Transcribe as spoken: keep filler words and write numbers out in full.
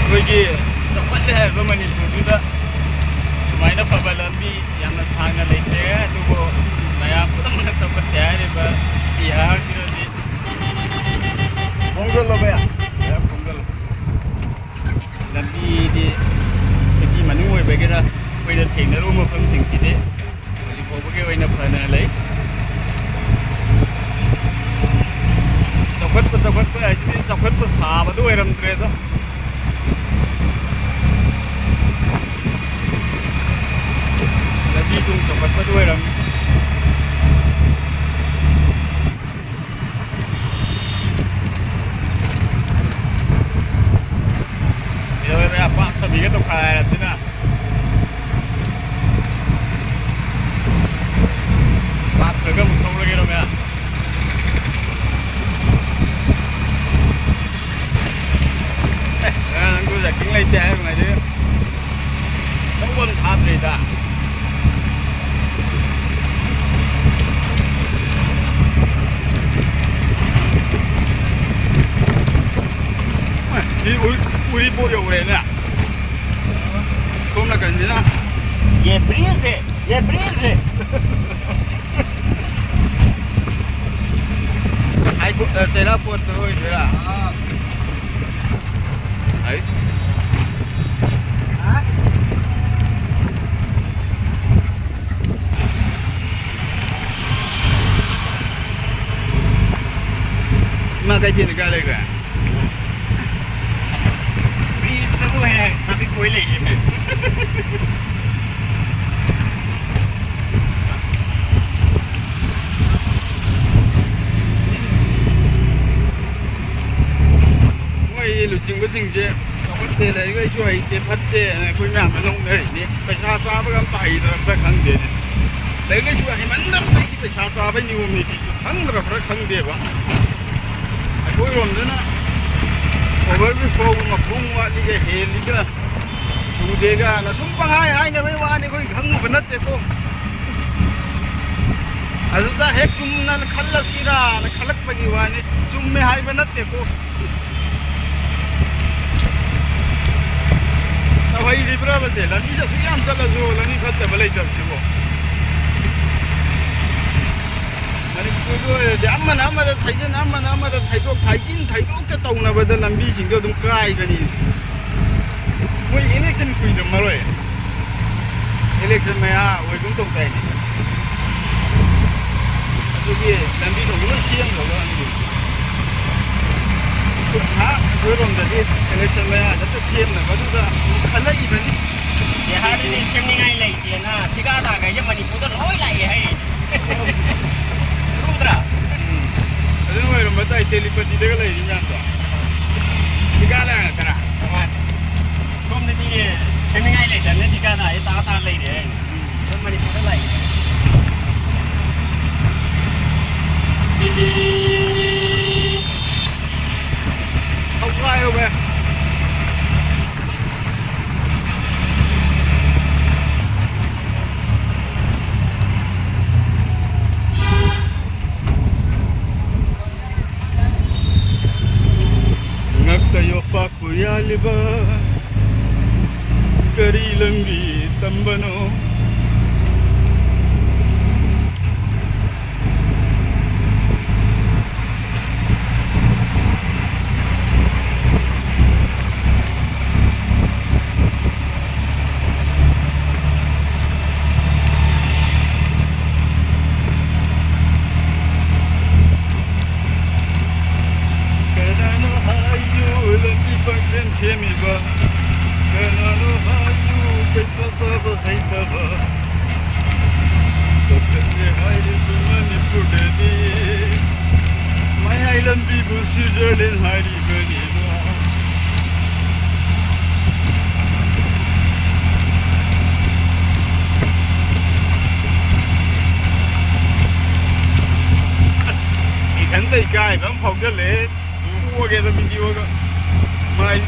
ꯑꯩꯈꯣꯏꯒꯤ ꯆꯥꯎꯈꯠꯂꯦ ꯍꯥꯏꯔꯤꯕ ꯃꯅꯤꯄꯨꯔꯗꯨꯗ ꯁꯨꯃꯥꯏꯅ ꯐꯕ ꯂꯝꯕꯤ ꯌꯥꯝꯅ ꯁꯥꯡꯅ ꯂꯩꯇ꯭ꯔꯦ, ꯑꯗꯨꯕꯨ ꯃꯌꯥꯝ ꯄꯨꯝꯅꯃꯛꯅ ꯆꯥꯎꯈꯠꯇꯦ ꯍꯥꯏꯔꯤꯕ ꯕꯤꯍꯥꯔꯁꯤꯗꯗꯤ ꯈꯣꯡꯖꯜꯂꯣ ꯚꯩꯌꯥ, ꯚꯩꯌꯥ, ꯈꯣꯡꯖꯜꯂꯣ꯫ ꯂꯝꯕꯤꯗꯤ ꯁꯤꯇꯤ ꯃꯅꯨꯡ ꯑꯣꯏꯕꯒꯤꯔ ꯑꯩꯈꯣꯏꯅ ꯊꯦꯡꯅꯔꯨꯕ ꯃꯐꯝꯁꯤꯡꯁꯤꯗꯤ ꯍꯧꯖꯤꯛ ꯐꯥꯎꯕꯒꯤ ꯑꯣꯏꯅ ꯐꯅ ꯂꯩ꯫ ꯆꯥꯎꯈꯠꯄ, ꯆꯥꯎꯈꯠꯄ ꯍꯥꯏꯁꯤꯗꯤ ꯆꯥꯎꯈꯠꯄ ꯁꯥꯕꯗ ꯑꯣꯏꯔꯝꯗ꯭ꯔꯦꯗ꯫ ꯂꯝꯕꯤ ꯊꯣꯡ ꯆꯥꯎꯈꯠꯄꯗ ꯑꯣꯏꯔꯝꯃꯤ꯫ ꯀꯩꯗꯧꯔꯦ ꯃꯌꯥꯝ ꯄꯥꯛ ꯊꯕꯤꯒ ꯇꯧꯈꯥꯏꯔꯁꯤꯅ꯫ ꯄꯥꯛ ꯈꯔꯒ ꯑꯃꯨꯛ ꯊꯧꯔꯒꯦꯔꯣ ꯃꯌꯥꯝ? ꯑꯦ, ꯉꯔꯥꯡ ꯅꯪꯁꯨ ꯖꯥꯀꯤꯡ ꯂꯩꯇꯦ ꯍꯥꯏꯕ ꯉꯥꯏꯗꯣꯏ꯫ ꯊꯧꯕ ꯑꯃ ꯊꯥꯗ꯭ꯔꯤꯗ꯫ ꯁꯤ ꯎꯔꯤ-, ꯎꯔꯤꯄꯣꯛ ꯌꯧꯔꯦꯅꯦ꯫ ꯁꯣꯝ ꯅꯥꯀꯟꯁꯤꯅ꯫ ये ब्रिज है, ये ब्रिज है। ꯍꯥꯏ ꯀꯣ-, ꯑ, ꯆꯩꯔꯥꯎ ꯀꯣꯠꯇ ꯑꯣꯏꯗꯣꯏꯔꯥ? ꯍꯥꯏ꯫ ꯏꯃꯥ ꯀꯩꯊꯦꯜꯗꯤ ꯀꯥꯏ ꯂꯩꯈ꯭ꯔꯦ? ꯕ꯭ꯔꯤꯖꯇꯕꯨ ꯍꯦꯛ ꯇ꯭ꯔꯥꯐꯤꯛ ꯄꯣꯏꯟ ꯂꯩꯌꯦꯃꯦ꯫ ꯃꯣꯏ ꯂꯨꯆꯤꯡꯕꯁꯤꯡꯁꯦ ꯆꯥꯎꯈꯠꯇꯦ, ꯂꯥꯏꯔꯤꯛ ꯂꯥꯏꯁꯨ ꯍꯩꯇꯦ, ꯐꯠꯇꯦꯅ ꯑꯩꯈꯣꯏ ꯃꯌꯥꯝꯅ ꯂꯧꯅꯔꯤꯅꯤ꯫ ꯄꯩꯁꯥ ꯆꯥꯕꯒ ꯑꯝꯇ ꯍꯩꯗ꯭ꯔꯕ꯭ꯔꯥ ꯈꯪꯗꯦꯅꯦ꯫ ꯂꯥꯏꯔꯤꯛ ꯂꯥꯏꯁꯨ ꯍꯩꯃꯟꯗꯕꯗꯒꯤ ꯄꯩꯁꯥ ꯆꯥꯕꯩ ꯅꯤꯌꯣꯝ ꯅꯤꯇꯤꯁꯨ ꯈꯪꯗ꯭ꯔꯕ꯭ꯔꯥ ꯈꯪꯗꯦꯕ꯫ ꯑꯩꯈꯣꯏꯔꯣꯝꯗꯅ over bridge ꯐꯥꯎꯕ ꯃꯈꯣꯡ ꯋꯥꯠꯂꯤꯒ ꯍꯦꯜꯂꯤꯒ ꯁꯨꯗꯦꯒꯅ ꯁꯨꯝ ꯄꯪꯍꯥꯏ ꯍꯥꯏꯅꯕꯩ ꯋꯥꯅꯤ, ꯑꯩꯈꯣꯏ ꯈꯪꯉꯨꯕ ꯅꯠꯇꯦꯀꯣ꯫ ꯑꯗꯨꯗ ꯍꯦꯛ ꯆꯨꯝꯅ ꯈꯜꯂꯁꯤꯔꯥꯅ ꯈꯜꯂꯛꯄꯒꯤ ꯋꯥꯅꯤ, ꯆꯨꯝꯃꯦ ꯍꯥꯏꯕ ꯅꯠꯇꯦꯀꯣ꯫ ꯐꯠꯇꯕꯁꯦ, ꯂꯝꯕꯤꯁꯦ ꯑꯁꯨꯛ ꯌꯥꯝ ꯆꯠꯂꯁꯨ ꯂꯝꯕꯤ ꯐꯠꯇꯕ ꯂꯩꯇꯕꯁꯤꯕꯣ꯫ ꯃꯅꯤꯄꯨꯔꯒꯤ ꯑꯣꯏꯔꯗꯤ ꯑꯃꯅ ꯑꯃꯗ ꯊꯩꯖꯤꯟ, ꯑꯃꯅ ꯑꯃꯗ ꯊꯩꯗꯣꯛ, ꯊꯩꯖꯤꯟ ꯊꯩꯗꯣꯛꯇ ꯇꯧꯅꯕꯗ ꯂꯝꯕꯤꯁꯤꯡꯗꯣ ꯑꯗꯨꯝ ꯀꯥꯏꯕꯅꯤ꯫ ꯃꯣꯏ ꯏꯂꯦꯛꯁꯟ ꯀꯨꯏꯗ꯭ꯔꯃꯔꯣꯏ, ꯏꯂꯦꯛꯁꯟ ꯃꯌꯥ ꯑꯣꯏꯒꯨꯝ ꯇꯧꯗꯥꯏꯅꯦ꯫ ꯑꯗꯨꯒꯤ ꯂꯝꯕꯤ ꯊꯣꯡꯗꯣ ꯂꯣꯏ ꯁꯦꯝꯈ꯭ꯔꯕ ꯈꯪꯗꯦ꯫ ꯉꯥꯏꯍꯥꯛ ꯑꯩꯈꯣꯏꯔꯣꯝꯗꯗꯤ ꯏꯂꯦꯛꯁꯟ ꯃꯌꯥꯗ ꯁꯦꯝꯅꯕꯗꯨꯗ ꯈꯜꯂꯛꯏꯕꯅꯤ꯫ ꯕꯤꯍꯥꯔꯗꯗꯤ ꯁꯦꯝꯅꯤꯡꯉꯥꯏ ꯂꯩꯇꯦꯅ ꯊꯤꯀꯥꯗꯥꯔꯈꯩꯁꯦ ꯃꯅꯤꯄꯨꯔꯗ ꯂꯣꯏ ꯂꯥꯛꯑꯦ ꯍꯥꯏꯔꯤ꯫ ꯎꯗ꯭ꯔꯥ? ꯎꯝ꯫ ꯑꯗꯨ ꯑꯣꯏꯔꯝꯕ ꯇꯥꯏ, ꯇꯦꯂꯤꯄꯇꯤꯗꯒ ꯂꯩꯔꯤ ꯃꯌꯥꯝꯗꯣ꯫ ꯊꯤꯀꯥꯗꯥꯔ ꯉꯥꯛꯇꯔꯥ? ꯃꯥꯅꯦ꯫ ꯁꯣꯝꯗꯗꯤ ꯁꯦꯝꯅꯤꯡꯉꯥꯏ ꯂꯩꯇꯕꯅꯤꯅ ꯊꯤꯀꯥꯗꯥꯔꯁꯦ ꯇꯥ ꯇꯥ ꯂꯩꯔꯦ ꯍꯥꯏꯔꯤ꯫ ꯎꯝ꯫ ꯁꯣꯝ ꯃꯅꯤꯄꯨꯔꯗ ꯂꯥꯛꯏ꯫ ꯊꯧꯒꯥꯏꯌꯣ ꯚꯥꯏ꯫ ꯉꯛꯇ ꯌꯣꯄꯥꯛꯄꯨ ꯌꯥꯜꯂꯤꯕ ꯀꯔꯤ ꯂꯝꯒꯤ ꯇꯝꯕꯅꯣ? ꯀꯅꯥꯅꯣ ꯍꯥꯏꯌꯨ ꯂꯝꯕꯤ ꯄꯪꯁꯦꯝ ꯁꯦꯝꯃꯤꯕ? ꯀꯅꯥꯅꯣ ꯍꯥꯏꯌꯨ ꯄꯩꯁꯥ ꯆꯥꯕ ꯍꯩꯇꯕ? ꯆꯥꯎꯈꯠꯂꯦ ꯍꯥꯏꯔꯤꯕ ꯃꯅꯤꯄꯨꯔꯗꯗꯤ ꯃꯌꯥꯏ ꯂꯝꯕꯤꯕꯨ ꯁ꯭ꯋꯤꯖꯔꯂꯦꯟ ꯍꯥꯏꯔꯤꯕꯅꯤꯗꯣ꯫ ꯑꯁ, ꯏꯊꯟꯇ ꯏꯀꯥꯏꯕ ꯑꯃ ꯐꯥꯎꯖꯜꯂꯛꯑꯦ꯫ ꯇꯣꯛꯑꯒꯦꯗ ꯚꯤꯗꯤꯑꯣꯒ꯫ ꯃꯥꯏ